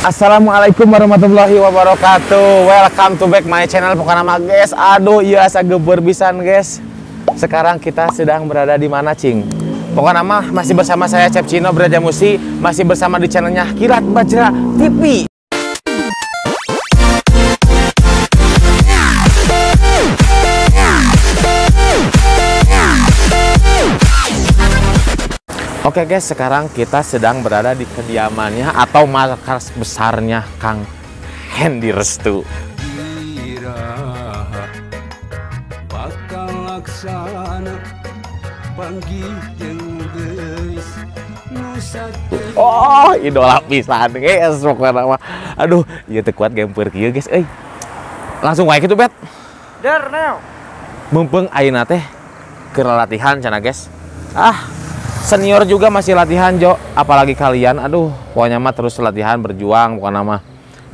Assalamualaikum warahmatullahi wabarakatuh. Welcome to back my channel. Pokoknya mah guys, aduh iya asa geber pisan guys. Sekarang kita sedang berada di mana, cing? Pokoknya mah masih bersama saya Cep Cino Brajamusti, masih bersama di channelnya Kilat Bajra TV. Oke guys, sekarang kita sedang berada di kediamannya atau markas besarnya Kang Hendy Restu. Oh, idola pisan guys, pokoknya mah. Aduh, ieu teu kuat gemper kieu guys euy. Langsung wae kitu, Bet. Der now. Mumpung ayeuna teh keur latihan cenah guys. Ah, senior juga masih latihan, Jo. Apalagi kalian, aduh, pokoknya mah terus latihan, berjuang, pokoknya mah.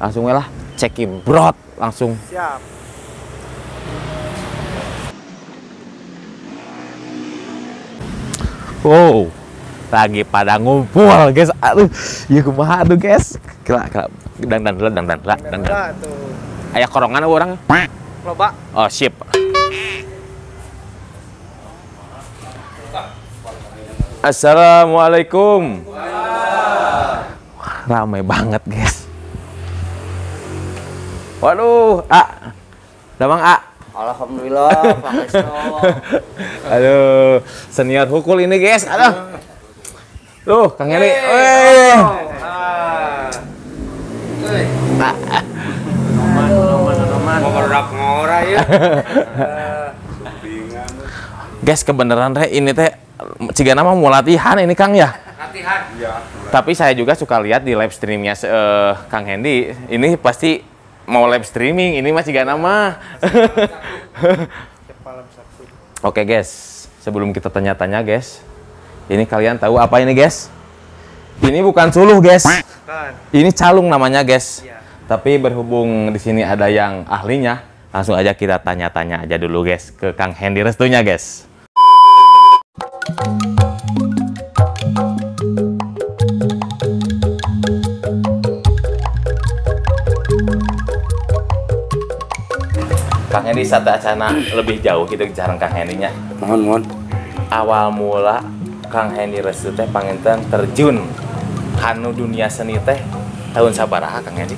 Langsung lah, cekin brot, langsung. Siap. Wow, lagi pada ngumpul, guys. Aduh, ya kumaha aduh, guys. Kela, kela, dangdan, dangdan, dangdan. Aya korongan orang. Loba. Oh, sip. Assalamualaikum. Wah, ramai banget guys. Waduh, A, damang A. Alhamdulillah, Pak Esno. Aduh, senior hukul ini guys. Aduh, tuh Kang Heni. Weh. Guys, kebenaran re ini teh. Cigana mah mau latihan ini Kang ya? Latihan. Ya. Tapi saya juga suka lihat di live streamnya Kang Hendy. Ini pasti mau live streaming. Ini mah cigana mah. Oke guys, sebelum kita tanya-tanya guys, ini kalian tahu apa ini guys? Ini bukan suluh guys. Ini calung namanya guys. Ya. Tapi berhubung di sini ada yang ahlinya, langsung aja kita tanya-tanya aja dulu guys ke Kang Hendy Restunya guys. Kang Hendy satu acana lebih jauh gitu jarang Kang Hendy-nya. Mohon mohon. Awal mula Kang Hendy Restu teh panginten terjun kanu dunia seni teh tahun sabaraha Kang Hendy?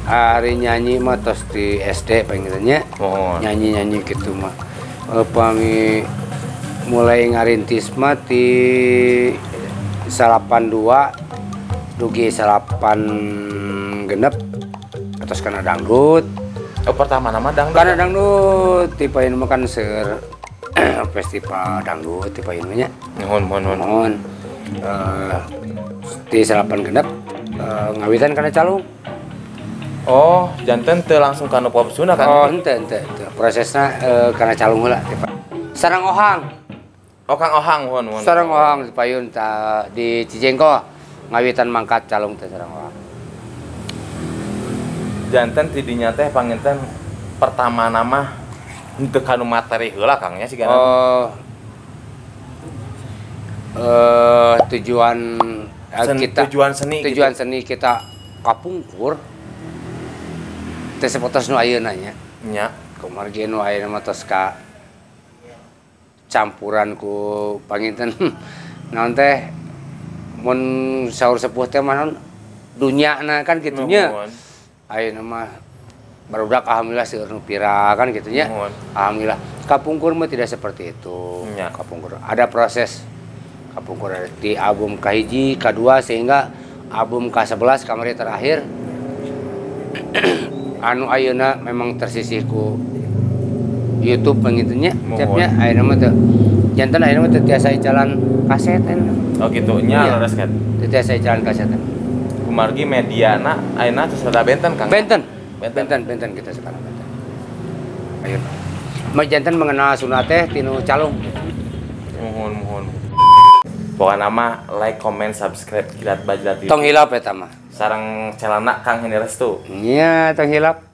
Ari nyanyi mah tos di SD pangintennya. Nyanyi-nyanyi gitu mah. Pami mulai ngarintis mah di 82 dugi 8 genep atas kana dangdut. Oh, pertama nama dangdut. Kana dangdut tipe ini makan ser festival dangdut tipe ini nya. Nuhun nuhun nuhun. Di 8 genep ngawitan kana calung. Oh, janten teu langsung kana pop Sunda kan? Oh, henteu henteu. Prosesna kana calung heula. Sarang Ohang. Oh, Kang Ohang, nuhun nuhun. Sarang Ohang di payun ta di Cijengko ngawitan mangkat calung teh sarang Ohang. Janten tidinya teh panginten pertama nama henteu kanu materi heula Kang nya sigana. Oh. Tujuan kita tujuan seni tujuan gitu. Seni kita kapungkur teh sapotos nu ayeuna nya. Nya. Kumargi nu ayeuna mah tos ka campuran ku panginten naon teh mun saur sepuh teh mah naon dunyana kan kitu nya. Ayeuna mah barudak alhamdulillah seueur nu viral kan kitu nya. Alhamdulillah. Kapungkur mah tidak seperti itu. Nya. Kapungkur ada proses. Kapungkur di album kahiji, kadua sehingga album ka-11 kamari terakhir anu ayeuna memang tersisih ku YouTube pengitunya, cepnya ayeuna mah teu janten ayeuna mah teu tiasa jalan kaset ayeuna. Oh kitu nya leres kan. Teu tiasa jalan kaset. Kumargi mediana ayeuna tos rada benten Kang. Benten. Benten benten kita sekarang benten. Ayeuna. Mah janten mengenal Sunda teh tinu calung. Muhun muhun. Pokokna mah like, comment, subscribe Kilat Bajra TV. Tong hilap eta mah. Sareng celana Kang Hendy Restu. Iya, tong hilap.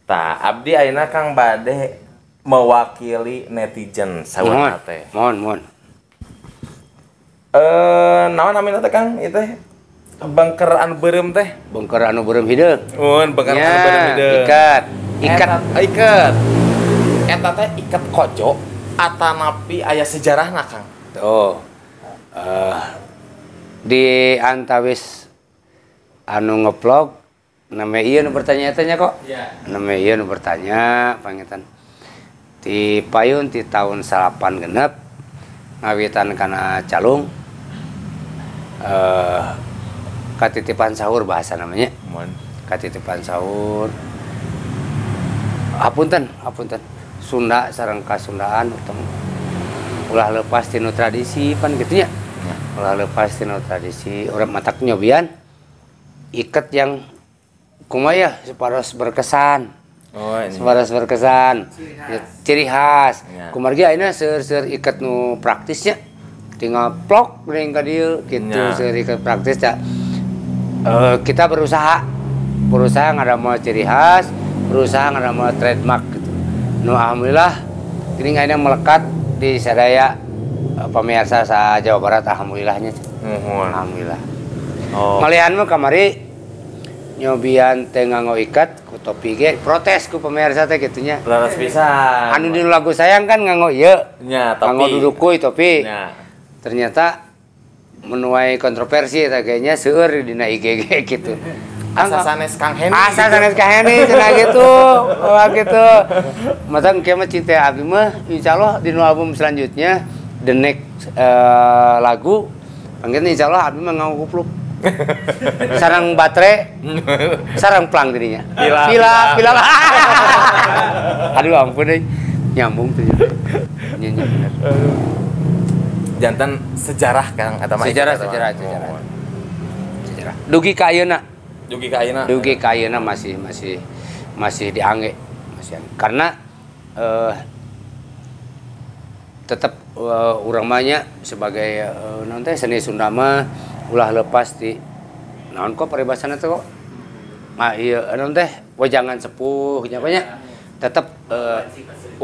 Tah, abdi ayeuna Kang bade mewakili netizen saurna teh. Mohon, mohon. Naon namina teh Kang ieu teh? Bengker anu beureum teh. Bengker anu beureum hideung. Mun bengker anu beureum hideung. Iket. Iket. Iket. Eta teh iket kojo atanapi aya sejarahna Kang. Tuh. Di antawis anu ngevlog name ieu nu bertanya-tanya kok. Iya. Name ieu nu bertanya pangitan. Ti payun ti tahun 96 ngawitan kana calung katitipan sahur bahasa namanya. Katitipan sahur. Apunten, apunten. Sunda sareng kasundaan utang ulah lepas tinu tradisi pan kitu nya. Ulah lepas tinu tradisi urang matak nyobian iket yang kumaha ya supados berkesan. Oh, ini. Supados berkesan. Ciri khas. Ciri khas. Ya. Kumargi ayeuna seueur-seueur iket nu praktisnya tinggal plok geuning ka dieu kitu Ya. seueur iket praktis da. Kita berusaha ngadamel ciri khas, berusaha ngadamel trademark gitu. Nu alhamdulillah geuning ayeuna melekat di sadaya pemirsa sa Jawa Barat alhamdulillahnya. Muhun. Alhamdulillah. Oh. Malihan mah kamari nyobian teh nganggo ikat ku topi ge protes ku pemirsa teh kitu nya. Leres pisan. Anu di lagu sayang kan nganggo ieu. Nya topi. Nganggo dudukuy topi. Nya. Ternyata menuai kontroversi eta kayaknya seueur dina IG ge gitu. Asa sanes Kang Hendy. Asa sanes Kang Hendy cenah gitu. Wah gitu. Mata engke mah cinta abdi mah insyaallah di album selanjutnya the next lagu mungkin insyaallah abdi mah nganggo kupluk. Sarang baterai, sarang plang jadinya. Pila, pila, pila. Aduh ampun deh, nyambung tuh. Nyanyi bener. Jantan sejarah Kang eta mah. Sejarah, sejarah, sejarah. Sejarah. Dugi ka ayeuna. Dugi ka ayeuna. Dugi ka ayeuna masih diangge, masih diangge. Karena tetap urang mah nya sebagai naon teh seni Sunda mah ulah lepas di naon kok paribasana teh kok. Ah ieu naon teh wejangan sepuh nya nya tetep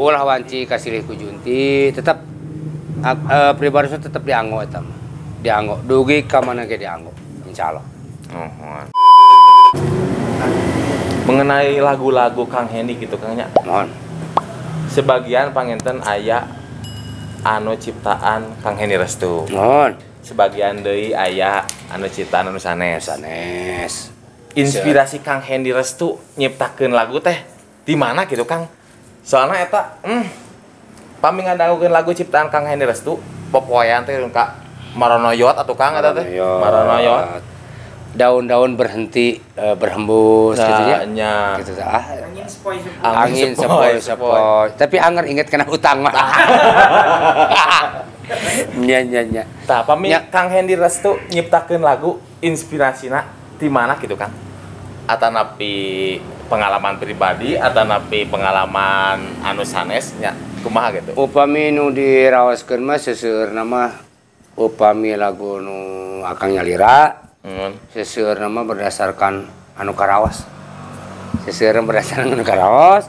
ulah wanci kasilih ku junti tetep pribarosna tetep dianggo eta mah. Dianggo dugi ka mana ge dianggo insyaallah. Nuhun. Mengenai lagu-lagu Kang Hendy gitu Kang nya. Mohon. Sebagian panginten aya anu ciptaan Kang Hendy Restu. Mohon. Sebagian deui aya anu ciptaan anu sanes. Sanes. Inspirasi Kang Hendy Restu nyiptakeun lagu teh di mana gitu Kang? Soalna eta pami ngadangukeun lagu ciptaan Kang Hendy Restu popoean teh ka Maronoyot atuh Kang eta teh. Maronoyot. Daun-daun berhenti berhembus nah, gitu ya. Nya. Gitu ah. Angin sepoi-sepoi. Angin sepoi-sepoi. Tapi anger inget kena utang mah. Nya nya nya. Tah pami Kang Hendy Restu nyiptakeun lagu inspirasina di mana gitu Kang? Atanapi pengalaman pribadi atanapi pengalaman anu sanes nya kumaha gitu. Upami nu diraoskeun mah seseueurna mah upami lagu nu Akang nyalira. Seseueurna mah berdasarkan anu karaos. Seseueurna berdasarkan anu karaos,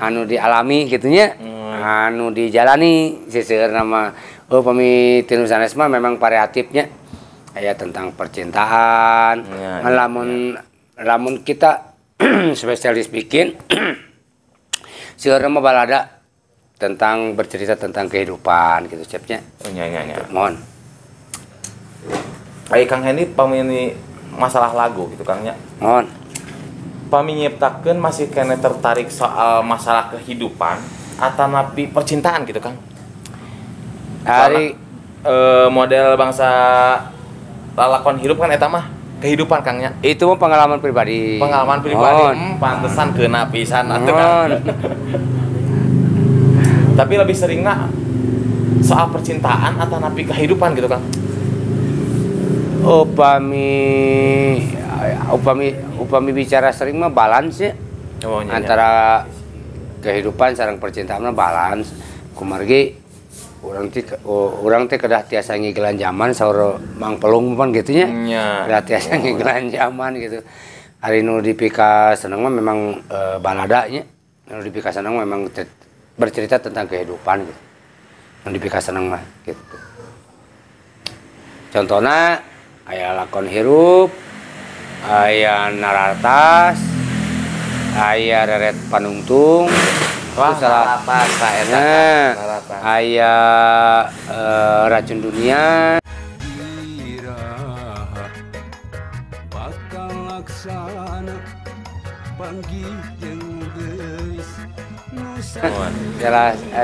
anu dialami kitu nya, anu dijalani seseueurna mah. Upami tinu sanes mah memang variatifnya aya tentang percintaan. Ya, lamun ya. Lamun kita spesialis bikin seueurna mah balada tentang bercerita tentang kehidupan gitu cepnya. Oh, nya nya nya. Mohon. Ai Kang Hendy pami ini masalah lagu gitu Kang nya. Mohon. Pami nyiptakeun masih kena tertarik soal masalah kehidupan atanapi percintaan gitu Kang. Hari model bangsa lalakon hidup kan eta mah kehidupan Kang nya. Itu mah pengalaman pribadi. Pengalaman pribadi. Pantesan kena pisan atuh Kang. Tapi lebih seringna soal percintaan atanapi kehidupan gitu Kang. Upami bicara sering mah balance ya. Oh, iya, antara kehidupan sareng percintaan mah balance. Kumargi urang teh kedah tiasa ngigelan zaman saur Mang Pelung pan gitu nya. Kedah tiasa ngigelan zaman gitu. Ari nu dipika seneng mah memang balada nya. Nu dipika seneng memang bercerita tentang kehidupan gitu. Nu dipika seneng mah gitu. Contohna aya lakon hirup, aya naratas, aya reret panungtung, wah salah naratas eta naratas. Aya racun dunia. Bakal laksana panggih jeung geulis.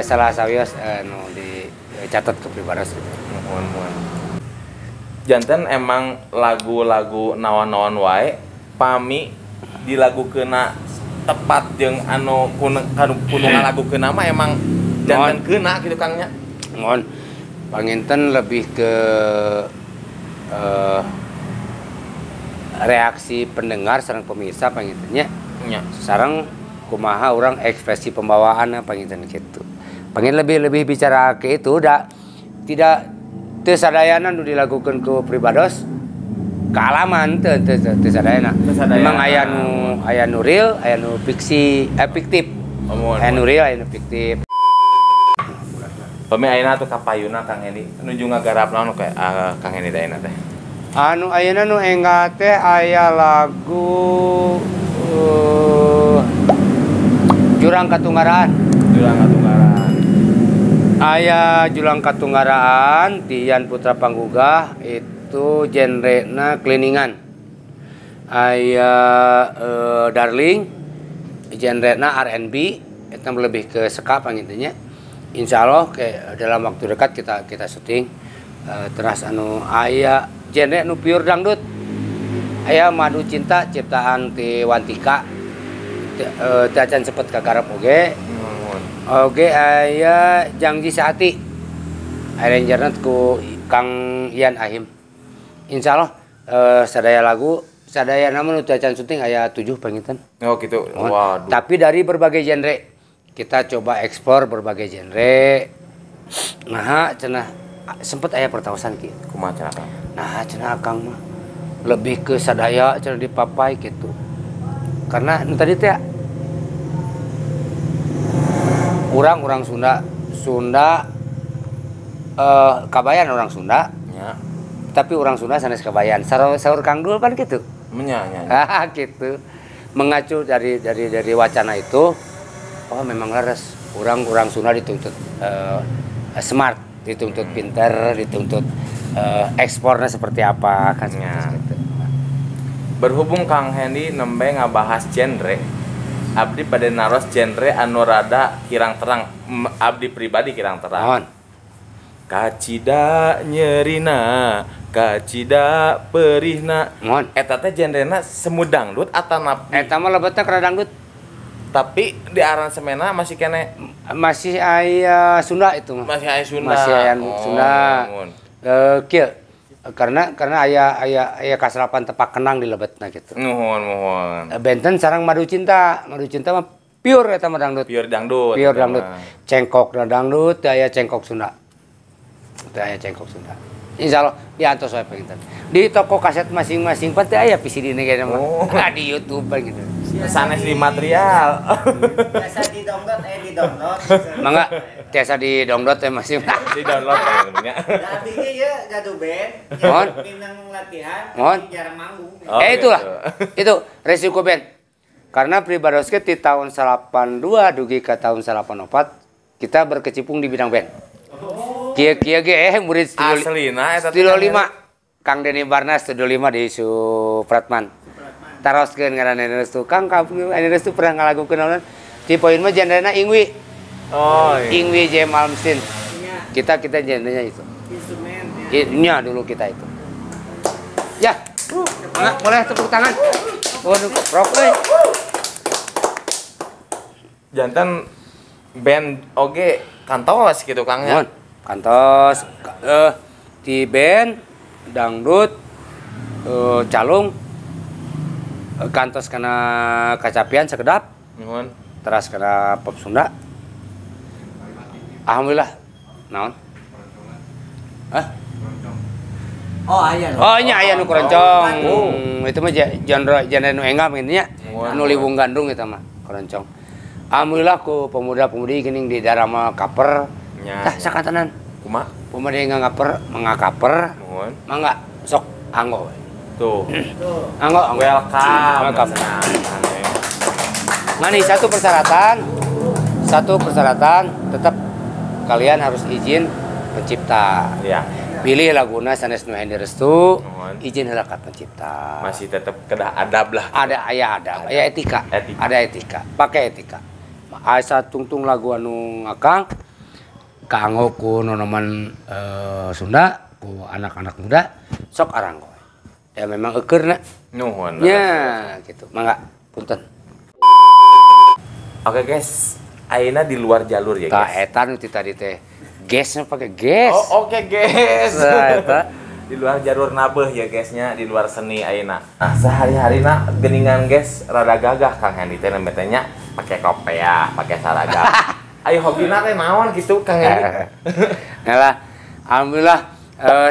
Salah sawios nu dicatat ke pribados gitu. Muhun muhun. Janten emang lagu-lagu naon-naon wae pami dilagukeuna tepat jeung anu kudu ngalagukeuna mah emang janten keuna kitu Kang nya. Mohon panginten lebih ke reaksi pendengar sareng pemirsa panginten nya. Nya. Sareng kumaha urang ekspresi pembawaanna panginten kitu. Pangin lebih bicara ke itu da tidak teu sadayana nu dilakukeun ku pribados kaalaman teu teu sadayana. Memang aya nu real, aya nu fiksi, fiktif. Aya nu real, aya nu fiktif. Pami ayeuna atuh kapayuna Kang Hendy nuju ngagarap naon kayak Kang Hendy ayeuna teh? Anu ayeuna nu enggal teh aya lagu Jurang Katunggaraan. Jurang Katunggaraan. Aya Jurang Katunggaraan Tian Putra Panggugah itu genrena kliningan. Aya Darling genrena R&B itu lebih ke ska pangintennya. Insya Allah ke dalam waktu dekat kita syuting. Teras anu aya genre nu pure dangdut. Aya Madu Cinta ciptaan ti Wantika. Teu acan cepet kagarap oge. Oge aya Jangji Saati. Arrangerna ku Kang Ian Ahim. Insya Allah sadaya lagu sadaya namun teu acan syuting aya 7 panginten. Oh gitu. Waduh. Tapi dari berbagai genre. Kita coba eksplor berbagai genre. Nah, cenah sempet aya pertaosan kieu. Kumaha cenah Kang? Nah, cenah Akang mah lebih ke sadaya cenah dipapai gitu. Karena nu tadi teh urang-urang Sunda Kabayan orang Sunda. Ya. Tapi orang Sunda sanes Kabayan. Saur Kang Dul kan gitu. Nya nya. Ah, gitu. Mengacu dari wacana itu. Oh memang leres, orang-orang Sunda dituntut smart, dituntut pinter, dituntut ekspornya seperti apa kan seperti itu. Berhubung Kang Hendy nembe ngabahas genre, abdi pada naros genre anu rada kirang terang, abdi pribadi kirang terang. Mohon. Kacida nyerina, kacida perihna. Mohon. Eta teh genrena semu dangdut atanapi? Eta mah lebetna kana dangdut. Tapi di aransemena masih kene masih aya Sunda itu mah. Masih aya Sunda. Masih aya Sunda. Kieu karena aya kasrapan tepak kenang di lebetna gitu. Nuhun muhun. Benten sareng Madu Cinta. Madu Cinta mah pure eta mah dangdut. Pure dangdut. Pure dangdut. Cengkok dangdut, teu aya cengkok Sunda. Teu aya cengkok Sunda. Insyaallah diantos wae panginten. Di toko kaset masing-masing pan teu aya VCD ne kayakna mah. Oh. Di YouTube pan gitu. Sanes di material. Biasa di download di download. Mangga tiasa di download teh masih. Di download nya. Artinya ya gaduh band, minang latihan, jarang manggung. Oh, itulah. Gitu. Itu resiko band. Karena pribados ge di tahun 82 dugi ka tahun 84 kita berkecimpung di bidang band. Oh. Kieu-kieu ge murid aslina eta Studio 5. Kang Denny Barnas Studio 5 di Supratman. Taroskeun ngaran Restu Kang kamu Restu pernah ngalagukeun naon? Di poin mah genrena Ingwi. Oh, iya. Ingwi J Malmsteen. Kita genrenya itu. Instrumen ya. Nya dulu kita itu. Ya. Mangga boleh tepuk tangan. Waduh, rok euy. Janten band oge kantos gitu Kang ya. Mohon. Kantos di band dangdut calung kantos karena kacapian sekedap. Nuhun. Teras karena pop Sunda. Alhamdulillah. Naon? Hah? Oh, aya. Oh, nya aya nu keroncong. Oh. Itu mah genre nu enggal gitu nya. Nu liwung gandrung eta mah keroncong. Alhamdulillah ku pemuda-pemudi geuning di darama kaper. Nya. Tah sakantenan. Kumaha? Pemuda yang ngakaper, mengakaper. Nuhun. Mangga sok anggo. Tuh. Anggo, anggo. Welcome. Welcome. Nah nih satu persyaratan tetap kalian harus izin pencipta. Ya. Pilih laguna sanes nu Hendy Restu, izin heula ka pencipta. Masih tetap kedah adab lah. Ada aya adab, aya etika. Ada etika, pakai etika. Asa tungtung lagu anu ngakang kaanggo ku nonoman Sunda, ku anak-anak muda sok aranggo. Ya memang eukeurna. Nuhun. Ya, gitu. Mangga, punten. Oke guys, ayeuna di luar jalur ya guys. Tah eta nu ti tadi teh. Gasnya pakai gas. Oh, oke guys. Nah, eta. Di luar jalur nabeuh ya guysnya, di luar seni ayeuna. Nah, sehari-harina geuningan guys rada gagah Kang Hendy teh nembe teh nya pakai kopiah, pakai seragam. Ayo hobina teh naon gitu Kang Hendy. Nah lah, alhamdulillah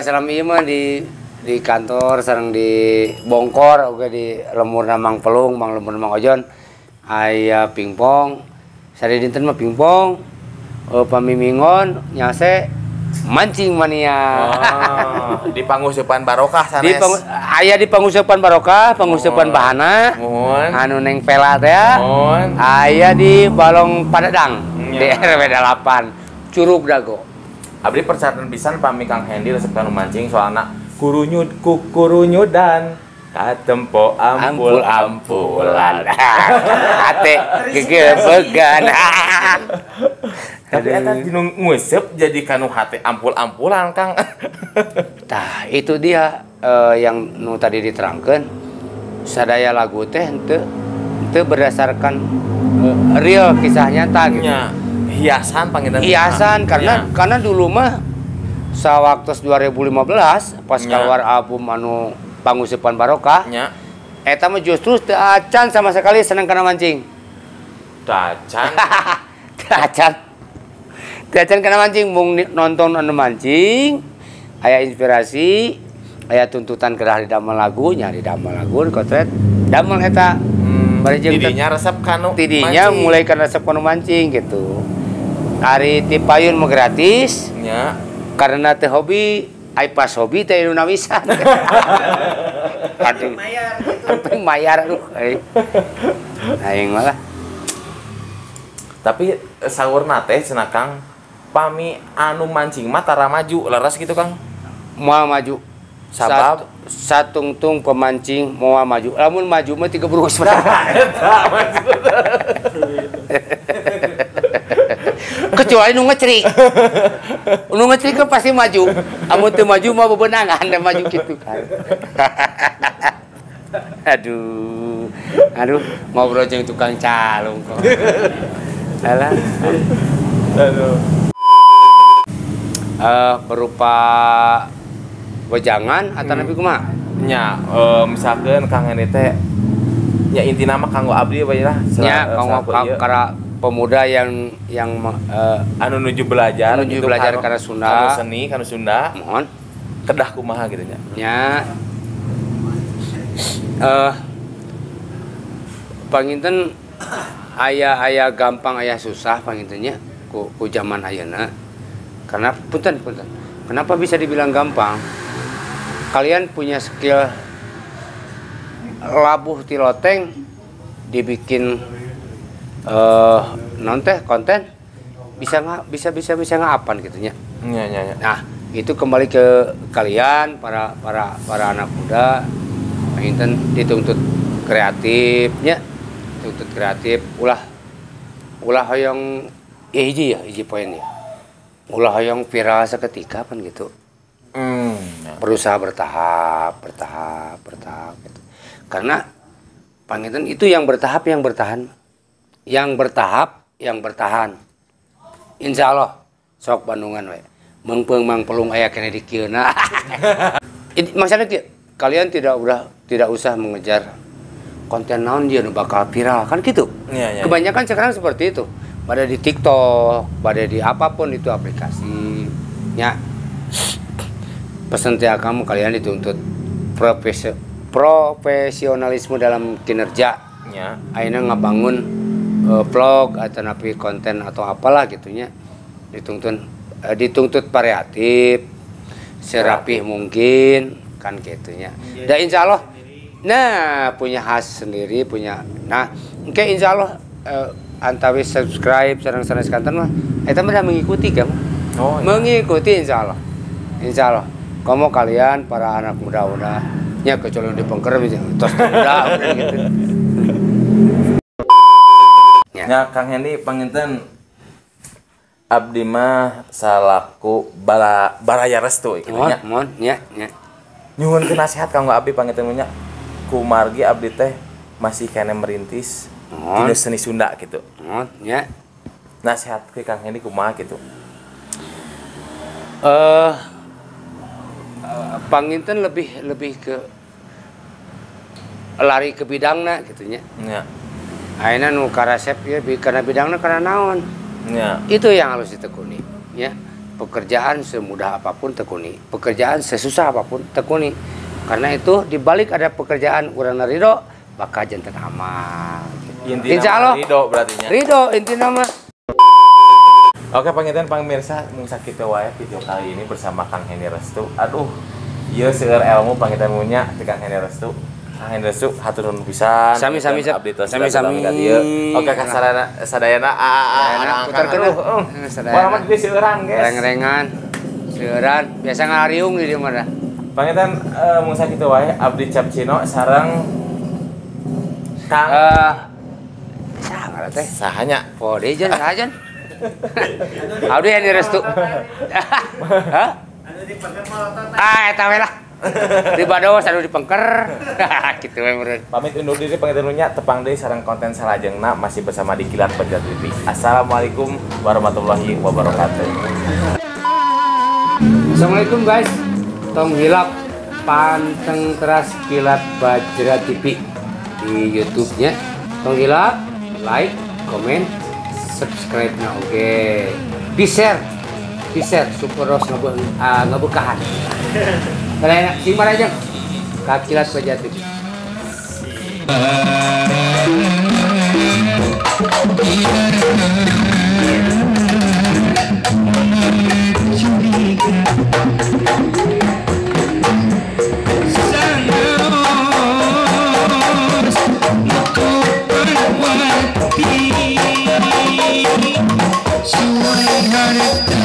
selama ieu mah di kantor sareng di Bongkor oge di lemurna Mang Pelung, Mang Lemur Mang Ojon aya pingpong. Sari dinten mah pingpong. Pamimingon nyase mancing mania. Oh, di Pangusupan Barokah sanes. Aya di Pangusupan Barokah, Pangusupan Bahana. Mohon. Anu neng pela teh. Mohon. Aya di Balong Padadang di RW 8 Curug Dago. Abdi persyaratan pisan pami Kang Hendy resep kanu mancing soalna kurunyud kukurunyudan katempo ampul-ampulan. Ate gegebegan. Tapi eta dinu nguseup jadi kanu hate ampul-ampulan Kang. Tah, itu dia yang nu tadi diterangkeun. Sadaya lagu teh henteu berdasarkan real kisah nyata gitu. Nya, hiasan panginten. Hiasan karena dulu mah sawaktos 2015 pas keluar album anu Pangusupan Barokah. Nya. Eta mah justru teu acan sama sekali seneng kana mancing. Teu acan. Teu acan. Teu acan kana mancing mung nonton anu mancing, aya inspirasi, aya tuntutan kedah didamel lagu, nya didamel lagu kotret, damel eta. Bari jeung tidinya resep kanu tidinya mulai kana resep kanu mancing gitu. Ari ti payun mah gratis. Nya. Karena teh hobi, ai pas hobi teh nu nawisan. Aduh. Sampai mayar aduh. Aing malah. Tapi saurna teh cenah Kang, pami anu mancing mah tara maju, leres gitu Kang. Moal maju. Sabab satungtung pemancing moal maju. Lamun maju mah tiga burus. Eta maksudna. Kecuali nu ngecerik. Nu ngecerik kan pasti maju. Amun teu maju mah bebenangan da maju kitu kan. Aduh. Aduh, ngobrol jeung tukang calung kok. Alah. Aduh. Berupa wejangan atau nabi kumaha? Nya, misalkan Kang Hendy teh nya intina mah kanggo abdi we lah. Nya kanggo para pemuda yang anu nuju belajar, nuju belajar kana Sunda, kanu seni, kanu Sunda. Mohon kedah kumaha gitu nya. Nya panginten aya gampang aya susah pangintennya ku zaman ayeuna. Karena punten. Kenapa bisa dibilang gampang? Kalian punya skill labuh ti loteng dibikin non teh konten bisa ngaapan gitu nya. Nya. Nah, itu kembali ke kalian para anak muda panginten dituntut kreatifnya, dituntut kreatif ulah hoyong ya hiji poin ya. Ulah hoyong viral seketika pan gitu. Berusaha bertahap gitu. Karena panginten itu yang bertahap yang bertahan. Yang bertahap yang bertahan. Insya Allah sok Bandungan we. Mengpeung mang pelung aya keneh di kieu na. Maksudnya kieu, kalian tidak usah mengejar konten naon dia nu bakal viral kan gitu. Ya, kebanyakan sekarang seperti itu. Pada di TikTok, pada di apapun itu aplikasi. Ya. Pesan teh kamu kalian dituntut profesionalisme dalam kinerja. Ya. Ayeuna ngabangun vlog atau napi konten atau apalah gitunya. Dituntut variatif. Serapih mungkin kan gitunya. Dan insya Allah, nah punya khas sendiri punya. Nah, oke insya Allah antawis subscribe sareng-sareng sekanten mah, eta mah mengikuti kan? Oh, iya. Mengikuti insya Allah, insya Allah. Kamu kalian para anak muda udah, ya kecuali di pengker tos muda udah gitu. Ya Kang Hendy panginten. Abdi mah salaku baraya restu kitu nya. Mohon nya nya. Nyuhunkeun nasihat kanggo abdi panginten nya. Kumargi abdi teh masih keneh merintis dina seni Sunda gitu. Mohon nya. Nasihat ke Kang Hendy kumaha gitu. Panginten lebih ke lari ke bidangna gitu nya. Nya. Ayeuna nu karasep ya karena bidangna karena naon. Ya. Itu yang harus ditekuni, ya. Pekerjaan semudah apapun tekuni, pekerjaan sesusah apapun tekuni. Karena itu dibalik ada pekerjaan urang ridho, bakal janten amal. Intina Insya Allah ridho berarti nya. Ridho intina mah. Oke panginten pamirsa mung sakitu wae video kali ini bersama Kang Hendy Restu. Aduh, ieu seueur ilmu panginten nya ti Kang Hendy Restu. Kang Hendy Restu hatur nuhun pisan. Sami-sami sami-sami. Oke ka sadayana putarkeun. Sadayana. Mah seueuran guys. Reng-rengan. Seueuran biasa ngariung di dieu mah. Panginten mung sakitu wae abdi Cap Cino sareng Kang saha ngaran teh? Saha nya? Oh, deui jan saha jan? Abdi Hendy Restu. Hah? Anu dipengker molotot. Ah eta we lah. Di bados anu dipengker. Kitu we meureun. Pamit undur diri panginten nya tepang deui sareng konten salajengna masih bersama di Kilat Bajra TV. Assalamualaikum warahmatullahi wabarakatuh. Assalamualaikum guys. Tong hilap panteng teras Kilat Bajra TV di YouTube-nya. Tong hilap like, komen, subscribe na oke. Di-share. Di-share supaya ngebekahan. Sadayana sing marajeng ka Kilat Bajra TV. Suai harta.